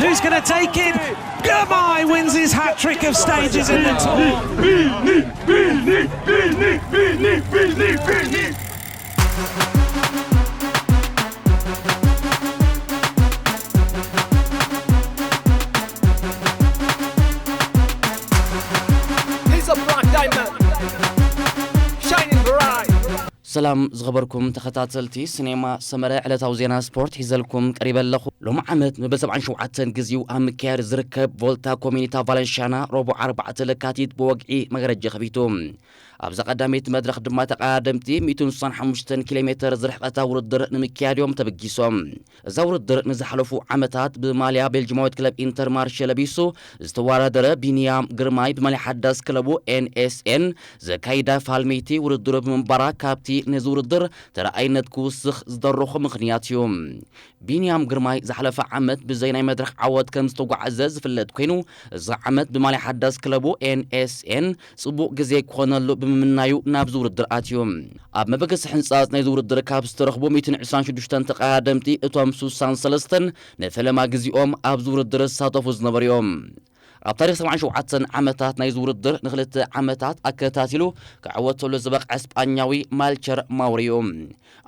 Who's going to take it? Girmay wins his hat trick of stages in the tour. He's a black diamond, shining bright. ሰላም ዝኸበርኩም ተኸታተልቲ ሲኔማ ሰመረ፣ ዕለታዊ ዜና ስፖርት ሒዘልኩም ቀሪበ ኣለኹ። ሎሚ ዓመት መበል ሰብዓን ሸውዓተን ግዜኡ ኣብ ምክያድ ዝርከብ ቮልታ ኮሚኒታ ቫለንሻና ረቡዕ ኣርባዕተ ለካቲት ብወግዒ መጋረጃ ከፊቱ። ኣብዛ ቀዳመይቲ መድረኽ ድማ ተቐዳደምቲ ሚእትን ስሳን ሓሙሽተን ኪሎ ሜተር ዝርሕቐታ ውድድር ንምክያድ እዮም ተበጊሶም። እዛ ውድድር ንዝሓለፉ ዓመታት ብማልያ ቤልጅማዊት ክለብ ኢንተርማርሸ ለቢሱ ዝተወዳደረ ቢንያም ግርማይ ብማልያ ሓዳስ ክለቡ ኤንኤስኤን ዘካይዳ ፋልመይቲ ውድድሩ ብምንባራ ካብቲ ነዚ ውድድር ተረኣይነት ክውስኽ ዝደረኾ ምኽንያት እዩ። ቢንያም ግርማይ ዝሓለፈ ዓመት ብዘይ ናይ መድረኽ ዓወት ከም ዝተጓዓዘ ዝፍለጥ ኮይኑ፣ እዚ ዓመት ብማልያ ሓዳስ ክለቡ ኤንኤስኤን ጽቡቕ ግዜ ክኾነሉ ብምምናዩ ናብዚ ውድድር ኣትዩ። ኣብ መበገሲ ሕንጻጽ ናይዚ ውድድር ካብ ዝተረኽቡ ሚእትን ዕስራን ሽዱሽተን ተቐዳደምቲ እቶም ስሳን ሰለስተን ንፈለማ ግዜኦም ኣብዚ ውድድር ዝሳተፉ ዝነበሩ እዮም። ኣብ ታሪኽ ሰብዓን ሸውዓተን ዓመታት ናይዚ ውድድር ንክልተ ዓመታት ኣከታቲሉ ክዕወተሉ ዝበቕዐ ስጳኛዊ ማልቸር ማውሪ እዩ።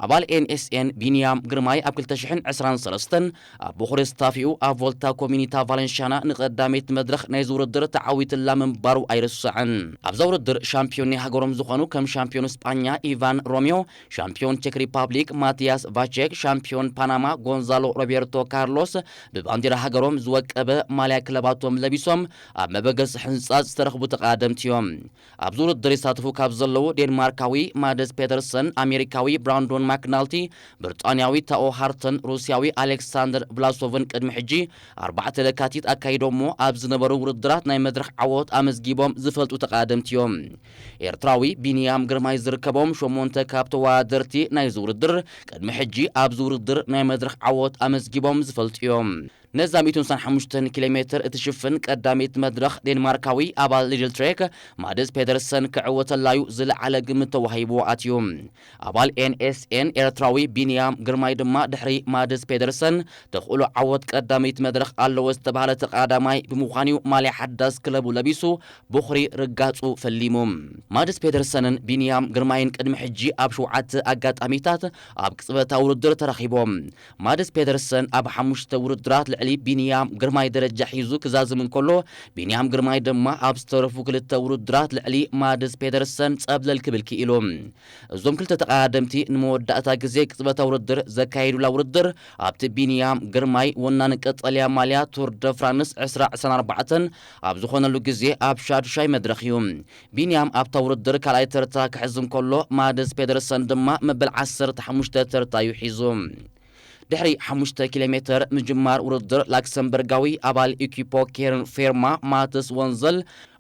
ኣባል ኤንኤስኤን ቢንያም ግርማይ ኣብ ክልተ ሽሕን ዕስራን ሰለስተን ኣብ ቦኹሪ ስታፊኡ ኣብ ቮልታ ኮሚኒታ ቫለንሻና ንቐዳመይቲ መድረኽ ናይዚ ውድድር ተዓዊትላ ምንባሩ ኣይርስዕን። ኣብዛ ውድድር ሻምፒዮን ናይ ሃገሮም ዝኾኑ ከም ሻምፒዮን ስጳኛ ኢቫን ሮሚዮ፣ ሻምፒዮን ቼክ ሪፓብሊክ ማቲያስ ቫቼክ፣ ሻምፒዮን ፓናማ ጎንዛሎ ሮቤርቶ ካርሎስ ብባንዲራ ሃገሮም ዝወቀበ ማልያ ክለባቶም ለቢሶም ኣብ መበገሲ ሕንጻጽ ዝተረኽቡ ተቐዳደምቲ እዮም። ኣብዚ ውድድር ይሳተፉ ካብ ዘለዉ ዴንማርካዊ ማደስ ፔተርሰን፣ ኣሜሪካዊ ብራንዶን ማክናልቲ፣ ብሪጣንያዊ ታኦ ሃርተን ሩስያዊ ኣሌክሳንደር ቭላሶቭን ቅድሚ ሕጂ ኣርባዕተ ለካቲት ኣካይዶሞ ኣብ ዝነበሩ ውድድራት ናይ መድረኽ ዓወት ኣመዝጊቦም ዝፈልጡ ተቐዳደምቲ እዮም። ኤርትራዊ ቢንያም ግርማይ ዝርከቦም ሸሞንተ ካብ ተወዳደርቲ ናይዚ ውድድር ቅድሚ ሕጂ ኣብዚ ውድድር ናይ መድረኽ ዓወት ኣመዝጊቦም ዝፈልጡ እዮም። ነዛ ሚእትን ስሳን ሓሙሽተን ኪሎ ሜትር እትሽፍን ቀዳመይቲ መድረኽ ዴንማርካዊ ኣባል ሊድል ትሬክ ማደስ ፔደርሰን ክዕወተላዩ ዝለዓለ ግምት ተዋሂብዎ ኣትዩ። ኣባል ኤንኤስኤን ኤርትራዊ ቢንያም ግርማይ ድማ ድሕሪ ማደስ ፔደርሰን ተኽእሎ ዓወት ቀዳመይቲ መድረኽ ኣለዎ ዝተባህለ ተቐዳማይ ብምዃንዩ ማልያ ሓዳስ ክለቡ ለቢሱ ቦኽሪ ርጋጹ ፈሊሙ። ማደስ ፔደርሰንን ቢንያም ግርማይን ቅድሚ ሕጂ ኣብ ሸውዓተ ኣጋጣሚታት ኣብ ቅጽበታዊ ውድድር ተራኺቦም። ማደስ ፔደርሰን ኣብ ሓሙሽተ ውድድራት ልዕሊ ቢንያም ግርማይ ደረጃ ሒዙ ክዛዝም እንከሎ፣ ቢንያም ግርማይ ድማ ኣብ ዝተረፉ ክልተ ውድድራት ልዕሊ ማደስ ፔደርሰን ጸብለል ክብል ክኢሉ። እዞም ክልተ ተቐዳደምቲ ንመወዳእታ ግዜ ቅጽበታዊ ውድድር ዘካየዱላ ውድድር ኣብቲ ቢንያም ግርማይ ወናኒ ቀጠልያ ማልያ ቱር ደ ፍራንስ ዕስራ ዕስራን ኣርባዕተን ኣብ ዝኾነሉ ግዜ ኣብ ሻዱሻይ መድረኽ እዩ። ቢንያም ኣብታ ውድድር ካልኣይ ተርታ ክሕዝ እንከሎ፣ ማደስ ፔደርሰን ድማ መበል ዓሰርተ ሓሙሽተ ተርታ እዩ ሒዙ። ድሕሪ ሓሙሽተ ኪሎ ሜተር ምጅማር ውድድር፣ ላክሰምበርጋዊ ኣባል ኢኪፖ ኬርን ፌርማ ማተስ ወንዘል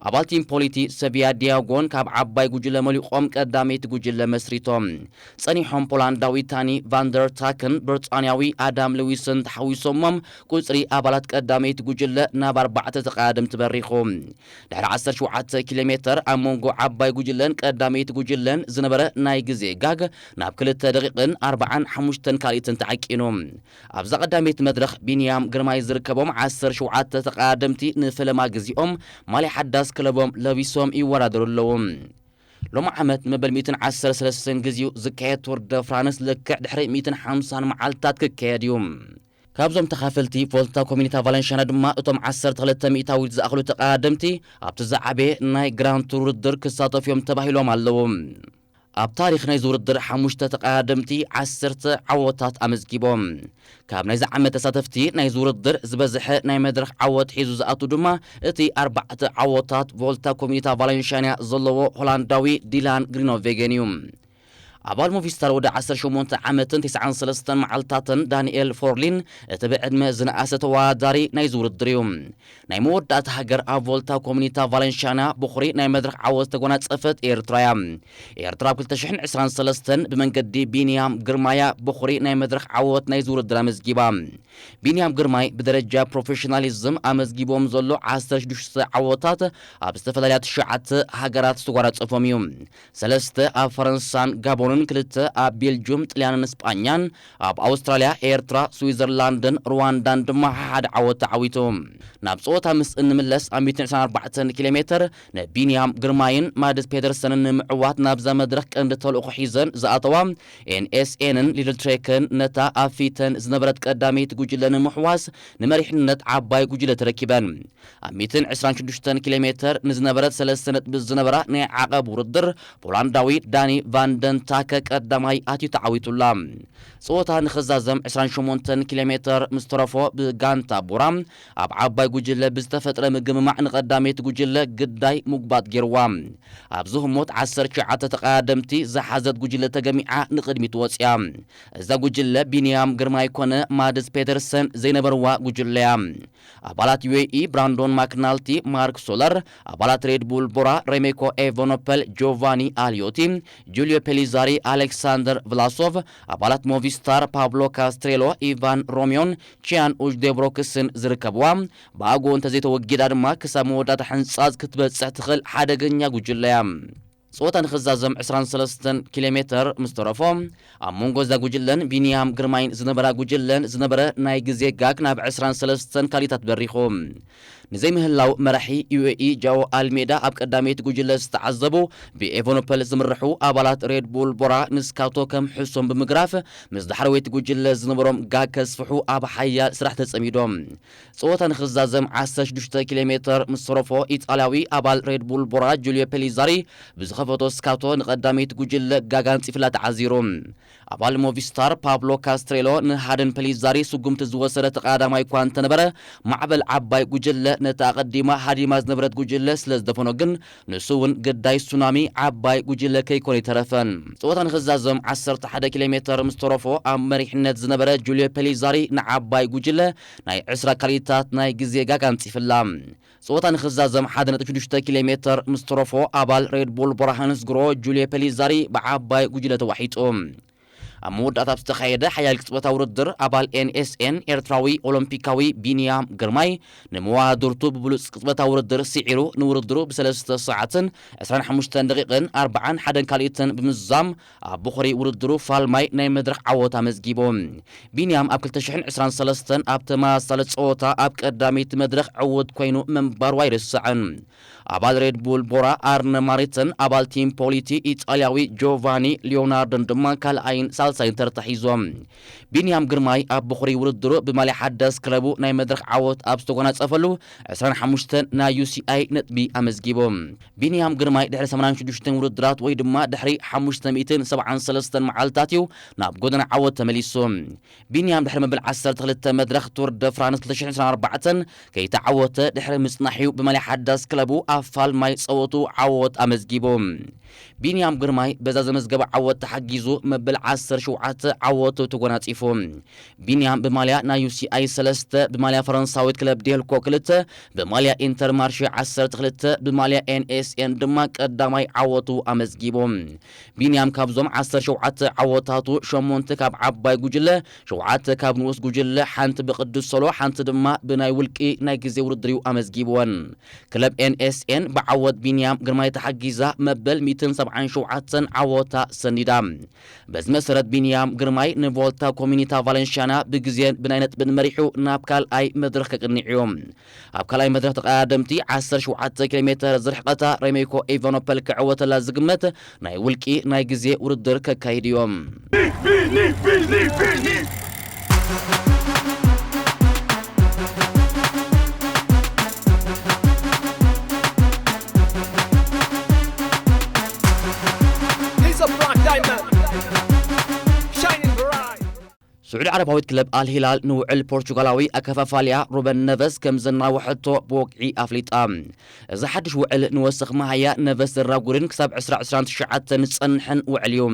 ኣባል ቲም ፖሊቲ ሰቪያ ዲያጎን ካብ ዓባይ ጉጅለ መሊቖም ቀዳመይቲ ጉጅለ መስሪቶም። ጸኒሖም ፖላንዳዊ ታኒ ቫንደር ታክን ብሪጣንያዊ ኣዳም ልዊስን ተሓዊሶሞም ቁጽሪ ኣባላት ቀዳመይቲ ጉጅለ ናብ ኣርባዕተ ተቐዳደምቲ በሪኹ። ድሕሪ ዓሰርተ ሸውዓተ ኪሎ ሜተር ኣብ መንጎ ዓባይ ጉጅለን ቀዳመይቲ ጉጅለን ዝነበረ ናይ ግዜ ጋግ ናብ ክልተ ደቂቕን ኣርባዓን ሓሙሽተን ካልኢትን ተዓቂኑ። ኣብዛ ቀዳመይቲ መድረኽ ቢንያም ግርማይ ዝርከቦም ዓሰርተ ሸውዓተ ተቐዳደምቲ ንፈለማ ግዜኦም ማልያ ሓዳስ ክለቦም ለቢሶም ይወዳደሩ ኣለዉ። ሎሚ ዓመት ንመበል ሚእትን ዓሰርተ ሰለስተን ግዜኡ ዝካየድ ቱር ደ ፍራንስ ልክዕ ድሕሪ ሚእትን ሓምሳን መዓልታት ክካየድ እዩ። ካብዞም ተኻፈልቲ ቮልታ ኮሚኒታ ቫለንሻና ድማ እቶም ዓሰርተ ክልተ ሚእታዊት ዝኣኽሉ ተቐዳደምቲ ኣብቲ ዝዓበየ ናይ ግራንድ ቱር ውድድር ክሳተፉ እዮም ተባሂሎም ኣለዉ። ኣብ ታሪኽ ናይዚ ውድድር ሓሙሽተ ተቐዳደምቲ ዓሰርተ ዓወታት ኣመዝጊቦም። ካብ ናይዚ ዓመት ተሳተፍቲ ናይዚ ውድድር ዝበዝሐ ናይ መድረኽ ዓወት ሒዙ ዝኣቱ ድማ እቲ ኣርባዕተ ዓወታት ቮልታ ኮሚኒታ ቫለንሻንያ ዘለዎ ሆላንዳዊ ዲላን ግሪኖቬገን እዩ። ኣባል ሞቪስታር ወዲ ዓሰርተ ሸሞንተ ዓመትን ተስዓን ሰለስተን መዓልታትን ዳንኤል ፎርሊን እቲ ብዕድመ ዝነኣሰ ተወዳዳሪ ናይዚ ውድድር እዩ። ናይ መወዳእታ ሃገር ኣብ ቮልታ ኮሚኒታ ቫለንሻና ብኹሪ ናይ መድረኽ ዓወት ዝተጎናጸፈት ኤርትራ እያ። ኤርትራ ኣብ ክልተ ሽሕን ዕስራን ሰለስተን ብመንገዲ ቢንያም ግርማያ ብኹሪ ናይ መድረኽ ዓወት ናይዚ ውድድር ኣመዝጊባ። ቢንያም ግርማይ ብደረጃ ፕሮፌሽናሊዝም ኣመዝጊቦም ዘሎ ዓሰርተ ሽዱሽተ ዓወታት ኣብ ዝተፈላለያ ትሽዓተ ሃገራት ዝተጓናጸፎም እዩ። ሰለስተ ኣብ ፈረንሳን ጋቦንን ክልተ ኣብ ቤልጁም፣ ጥልያንን ስጳኛን፣ ኣብ ኣውስትራልያ፣ ኤርትራ፣ ስዊዘርላንድን ሩዋንዳን ድማ ሓደ ዓወት ተዓዊቱ። ናብ ጸወታ ምስ እንምለስ ኣብ ሚእትን ዕስራን ኣርባዕተን ኪሎ ሜተር ንቢንያም ግርማይን ማድስ ፔተርሰንን ንምዕዋት ናብዛ መድረኽ ቀንዲ ተልእኾ ሒዘን ዝኣተዋ ኤንኤስኤንን ሊድል ትሬክን ነታ ኣብ ፊተን ዝነበረት ቀዳመይቲ ጉጅለ ንምሕዋስ ንመሪሕነት ዓባይ ጉጅለ ተረኪበን። ኣብ ሚእትን ዕስራን ሽዱሽተን ኪሎ ሜተር ንዝነበረት ሰለስተ ነጥቢ ዝነበራ ናይ ዓቐብ ውድድር ፖላንዳዊ ዳኒ ቫንደንታከ ቀዳማይ ኣትዩ ተዓዊቱላ። ጸወታ ንኽዛዘም ዕስራን ሸሞንተን ኪሎ ሜተር ምስ ተረፎ ብጋንታ ቦራ ኣብ ዓባይ ጉጅለ ብዝተፈጥረ ምግምማዕ ንቐዳመይቲ ጉጅለ ግዳይ ምጉባጥ ገይርዋ። ኣብዚ ህሞት ዓሰርተ ትሽዓተ ተቐዳደምቲ ዝሓዘት ጉጅለ ተገሚዓ ንቕድሚት ወጽያ። እዛ ጉጅለ ቢንያም ግርማይ ኮነ ማድስ ፔተርሰን ዘይነበርዋ ጉጅለያ። ኣባላት ዩ ኤ ኢ ብራንዶን ማክናልቲ፣ ማርክ ሶለር፣ ኣባላት ሬድ ቡል ቦራ ሬሜኮ ኤቨኖፐል፣ ጆቫኒ ኣልዮቲ፣ ጁልዮ ፔሊዛሪ፣ ኣሌክሳንደር ቭላሶቭ፣ ኣባላት ሞቪስታር ፓብሎ ካስትሬሎ፣ ኢቫን ሮሚዮን ቺያን ኡጅዴብሮክስን ዝርከብዋ፣ ብኣጎ እንተዘይተወጊዳ ድማ ክሳብ መወዳእታ ሕንጻዝ ክትበጽሕ ትኽእል ሓደገኛ ጉጅለያ። ጸወታ ንኽዛዘም ዕስራን ሰለስተን ኪሎ ሜተር ምስ ተረፎ ኣብ መንጎ እዛ ጉጅለን ቢንያም ግርማይን ዝነበራ ጉጅለን ዝነበረ ናይ ግዜ ጋግ ናብ ዕስራን ሰለስተን ካሊታት በሪኹ። ንዘይምህላው መራሒ ዩ ኤ ኢ ጃኦ ኣልሜዳ ኣብ ቀዳመይቲ ጉጅለ ዝተዓዘቡ ብኤቨኖፐል ዝምርሑ ኣባላት ሬድ ቡል ቦራ ንስካቶ ከም ሕሶም ብምግራፍ ምስ ዳሕረወይቲ ጉጅለ ዝነበሮም ጋግ ከስፍሑ ኣብ ሓያል ስራሕ ተጸሚዶም። ጸወታ ንኽዛዘም ዓሰርተ ሽዱሽተ ኪሎ ሜተር ምስ ተረፎ ኢጣልያዊ ኣባል ሬድ ቡል ቦራ ጁልዮ ፔሊዛሪ ብዝኸፈቶ ስካቶ ንቐዳመይቲ ጉጅለ ጋግ ኣንጺፍላ ተዓዚሩ። ኣባል ሞቪስታር ፓብሎ ካስትሬሎ ንሃደን ፔሊዛሪ ስጉምቲ ዝወሰደ ተቐዳማይ እኳ እንተነበረ፣ ማዕበል ዓባይ ጉጅለ ነታ ኣቐዲማ ሃዲማ ዝነበረት ጉጅለ ስለ ዝደፈኖ ግን ንሱ እውን ግዳይ ሱናሚ ዓባይ ጉጅለ ከይኮነ ኣይተረፈን። ጸወታ ንኽዛዘም ዓሰርተ ሓደ ኪሎ ሜተር ምስ ተረፎ ኣብ መሪሕነት ዝነበረ ጁልዮ ፔሊዛሪ ንዓባይ ጉጅለ ናይ ዕስራ ካሊታት ናይ ግዜ ጋግ ኣንጺፍላ። ጸወታ ንኽዛዘም ሓደ ነጥቢ ሽዱሽተ ኪሎ ሜተር ምስ ተረፎ ኣባል ሬድ ቡል ቦራ ሃንስ ግሮ ጁልዮ ፔሊዛሪ ብዓባይ ጉጅለ ተዋሒጡ። ኣብ መወዳእታ ኣብ ዝተኻየደ ሓያል ቅጽበታዊ ውድድር ኣባል ኤን ኤስ ኤን ኤርትራዊ ኦሎምፒካዊ ቢንያም ግርማይ ንመዋድርቱ ብብሉጽ ቅጽበታዊ ውድድር ስዒሩ ንውድድሩ ብሰለስተ ሰዓትን ዕስራን ሓሙሽተን ደቂቕን ኣርባዓን ሓደን ካልኢትን ብምዝዛም ኣብ ቦኽሪ ውድድሩ ፋልማይ ናይ መድረኽ ዓወት ኣመዝጊቡ። ቢንያም ኣብ ክልተ ሽሕን ዕስራን ሰለስተን ኣብ ተመሳሳሊ ጸወታ ኣብ ቀዳመይቲ መድረኽ ዕዉት ኮይኑ ምንባሩ ኣይርስዕን። ኣባል ሬድ ቡል ቦራ ኣርነ ማሪትን ኣባል ቲም ፖሊቲ ኢጣልያዊ ጆቫኒ ሊዮናርዶን ድማ ካልኣይን ሳልሳይን ተርታ ሒዞም። ቢንያም ግርማይ ኣብ ብኹሪ ውድድሩ ብማልያ ሓዳስ ክለቡ ናይ መድረኽ ዓወት ኣብ ዝተጎናጸፈሉ ዕስራን ሓሙሽተን ናይ ዩ ሲ ኣይ ነጥቢ ኣመዝጊቡ። ቢንያም ግርማይ ድሕሪ ሰማንያን ሽዱሽተን ውድድራት ወይ ድማ ድሕሪ ሓሙሽተ ሚእትን ሰብዓን ሰለስተን መዓልታት እዩ ናብ ጎደና ዓወት ተመሊሱ። ቢንያም ድሕሪ መበል ዓሰርተ ክልተ መድረኽ ቱር ደ ፍራንስ ክልተ ሽሕን ዕስራን ኣርባዕተን ከይተዓወተ ድሕሪ ምጽናሕ እዩ ብማልያ ሓዳስ ክለቡ ኣብ ፋልማይ ጸወቱ ዓወት ኣመዝጊቡ። ቢንያም ግርማይ በዛ ዘመዝገበ ዓወት ተሓጊዙ መበል ዓሰርተ ሸውዓተ ዓወቱ ተጎናጺፉ። ቢንያም ብማልያ ናይ ዩ ሲ ኣይ ሰለስተ፣ ብማልያ ፈረንሳዊት ክለብ ዴልኮ ክልተ፣ ብማልያ ኢንተርማርሼ ዓሰርተ ክልተ፣ ብማልያ ኤን ኤስ ኤን ድማ ቀዳማይ ዓወቱ ኣመዝጊቡ። ቢንያም ካብዞም ዓሰርተ ሸውዓተ ዓወታቱ ሸሞንተ ካብ ዓባይ ጉጅለ፣ ሸውዓተ ካብ ንኡስ ጉጅለ፣ ሓንቲ ብቅዱስ ሶሎ፣ ሓንቲ ድማ ብናይ ውልቂ ናይ ግዜ ውድድር እዩ ኣመዝጊብወን። ክለብ ኤን ኤስ ኤን ብዓወት ቢንያም ግርማይ ተሓጊዛ መበል ሚእትን ሰብዓን ሸውዓተን ዓወታ ሰኒዳ። በዚ መሰረት ቢንያም ግርማይ ንቮልታ ኮሚኒታ ቫለንሽያና ብግዜን ብናይ ነጥብን መሪሑ ናብ ካልኣይ መድረኽ ከቅንዕ እዩ። ኣብ ካልኣይ መድረኽ ተቐዳደምቲ ዓሰርተ ሸውዓተ ኪሎ ሜተር ዝርሕቐታ ሬሜኮ ኢቫኖፐል ክዕወተላ ዝግመት ናይ ውልቂ ናይ ግዜ ውድድር ከካይድ እዮም። He's a black diamond, shining bright. ስዑዲ ዓረባዊት ክለብ ኣልሂላል ንውዕል ፖርቹጋላዊ ኣከፋፋልያ ሩበን ነቨስ ከም ዘናወሐቶ ብወግዒ ኣፍሊጣ። እዚ ሓድሽ ውዕል ንወሰኽ መሃያ ነቨስ ዘራጉድን ክሳብ ዕስራ ዕስራን ትሽዓተን ዝጸንሕን ውዕል እዩ።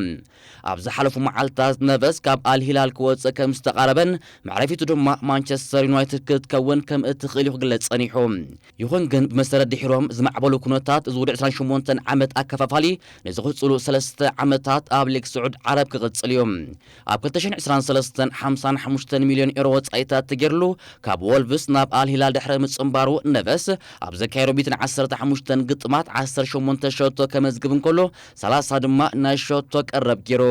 ኣብ ዝሓለፉ መዓልታት ነቨስ ካብ ኣልሂላል ክወጽእ ከም ዝተቓረበን መዕረፊቱ ድማ ማንቸስተር ዩናይትድ ክትከውን ከም እትኽእል እዩ ክግለጽ ጸኒሑ። ይኹን ግን ብመሰረት ድሒሮም ዝማዕበሉ ኩነታት እዚ ውድድር ዕስራን ሸሞንተን ዓመት ኣከፋፋሊ ንዝቕጽሉ ሰለስተ ዓመታት ኣብ ሊግ ስዑድ ዓረብ ክቕጽል እዩ። ኣብ ክልተ ሽሕን ዕስራን ሰለስተን ሓምሳን ሓሙሽተን ሚልዮን ኤሮ ወጻኢታት ተገይርሉ፣ ካብ ወልቭስ ናብ ኣል ሂላል ድሕሪ ምጽንባሩ፣ ነቨስ ኣብ ዘካየዶ ሚእትን ዓሰርተ ሓሙሽተን ግጥማት ዓሰርተ ሸሞንተ ሸቶ ከመዝግብ እንከሎ፣ ሰላሳ ድማ ናይ ሸቶ ቀረብ ገይሩ።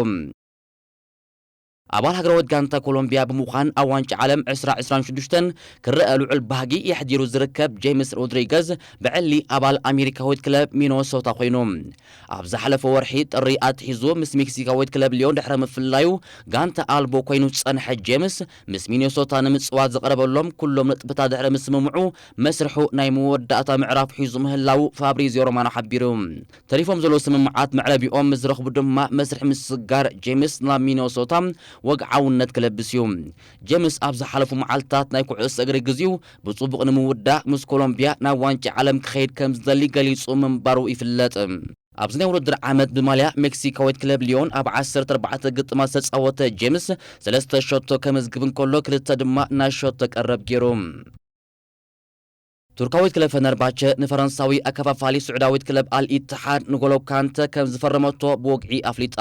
ኣባል ሃገራዊት ጋንታ ኮሎምቢያ ብምዃን ኣብ ዋንጫ ዓለም ዕስራ ዕስራን ሽዱሽተን ክረአ ልዑል ባህጊ የሕዲሩ ዝርከብ ጄምስ ሮድሪገዝ፣ ብዕሊ ኣባል ኣሜሪካዊት ክለብ ሚኖሶታ ኮይኑ። ኣብ ዝሓለፈ ወርሒ ጥሪ ኣትሒዙ ምስ ሜክሲካዊት ክለብ ሊዮን ድሕሪ ምፍላዩ፣ ጋንታ ኣልቦ ኮይኑ ዝጸንሐ ጄምስ፣ ምስ ሚኒሶታ ንምጽዋት ዝቐረበሎም ኩሎም ነጥብታት ድሕሪ ምስምምዑ፣ መስርሑ ናይ መወዳእታ ምዕራፍ ሒዙ ምህላዉ ፋብሪዚዮ ሮማኖ ሓቢሩ። ተሪፎም ዘለዉ ስምምዓት መዕለቢኦም ምስ ረኽቡ ድማ፣ መስርሕ ምስጋር ጄምስ ናብ ሚኒሶታ ወግዓውነት ክለብስ እዩ። ጄምስ ኣብ ዝሓለፉ መዓልትታት ናይ ኩዕሶ እግሪ ግዜኡ ብጽቡቕ ንምውዳእ፣ ምስ ኮሎምቢያ ናብ ዋንጫ ዓለም ክኸይድ ከም ዝደሊ ገሊጹ ምንባሩ ይፍለጥ። ኣብዚ ናይ ውድድር ዓመት ብማልያ ሜክሲካዊት ክለብ ሊዮን ኣብ ዓሰርተ ኣርባዕተ ግጥማት ዝተጻወተ ጄምስ፣ ሰለስተ ሸቶ ከመዝግብ እንከሎ፣ ክልተ ድማ ናይ ሸቶ ቀረብ ገይሩ። ቱርካዊት ክለብ ፈነርባቸ ንፈረንሳዊ ኣከፋፋሊ ስዑዳዊት ክለብ ኣል ኢትሓድ ንጎሎ ካንተ ከም ዝፈረመቶ ብወግዒ ኣፍሊጣ።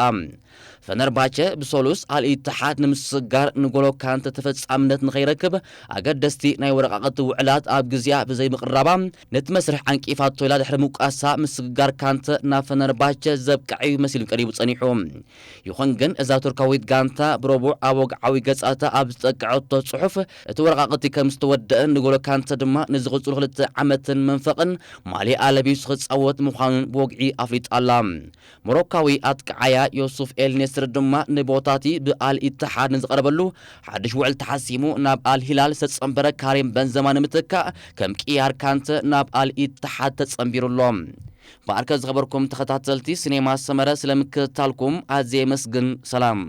ፈነርባቸ ብሰሉስ ኣል ኢትሓድ ንምስጋር ንጎሎ ካንተ ተፈጻምነት ንኸይረክብ፣ ኣገደስቲ ናይ ወረቓቕቲ ውዕላት ኣብ ግዜኣ ብዘይምቕራባ፣ ነቲ መስርሕ ዓንቂፋቶ ኢላ ድሕሪ ምውቃሳ፣ ምስግጋር ካንተ ናብ ፈነርባቸ ዘብቅዐ እዩ መሲሉ ቀሪቡ ጸኒሑ። ይኹን ግን፣ እዛ ቱርካዊት ጋንታ ብረቡዕ ኣብ ወግዓዊ ገጻታ ኣብ ዝጠቅዐቶ ጽሑፍ፣ እቲ ወረቓቕቲ ከም ዝተወደአን ንጎሎ ካንተ ድማ ንዝቕጽሉ ክልተ ዓመትን መንፈቕን ማልያኣ ለቢሱ ክጻወት ምዃኑን ብወግዒ ኣፍሊጣ ኣላ። ሞሮካዊ ኣጥቃዓያ ዮሱፍ ኤል ኔስር ድማ ንቦታቲ ብኣል ኢትሓድ ንዝቐረበሉ ሓድሽ ውዕል ተሓሲሙ ናብ ኣል ሂላል ዝተጸንበረ ካሪም በንዘማ ንምትካእ ከም ቅያር ካንተ ናብ ኣል ኢትሓድ ተጸንቢሩ ኣሎ። ብኣርከ ዝኸበርኩም ተኸታተልቲ ሲኔማ ሰመረ፣ ስለ ምክትታልኩም ኣዝየ የመስግን። ሰላም።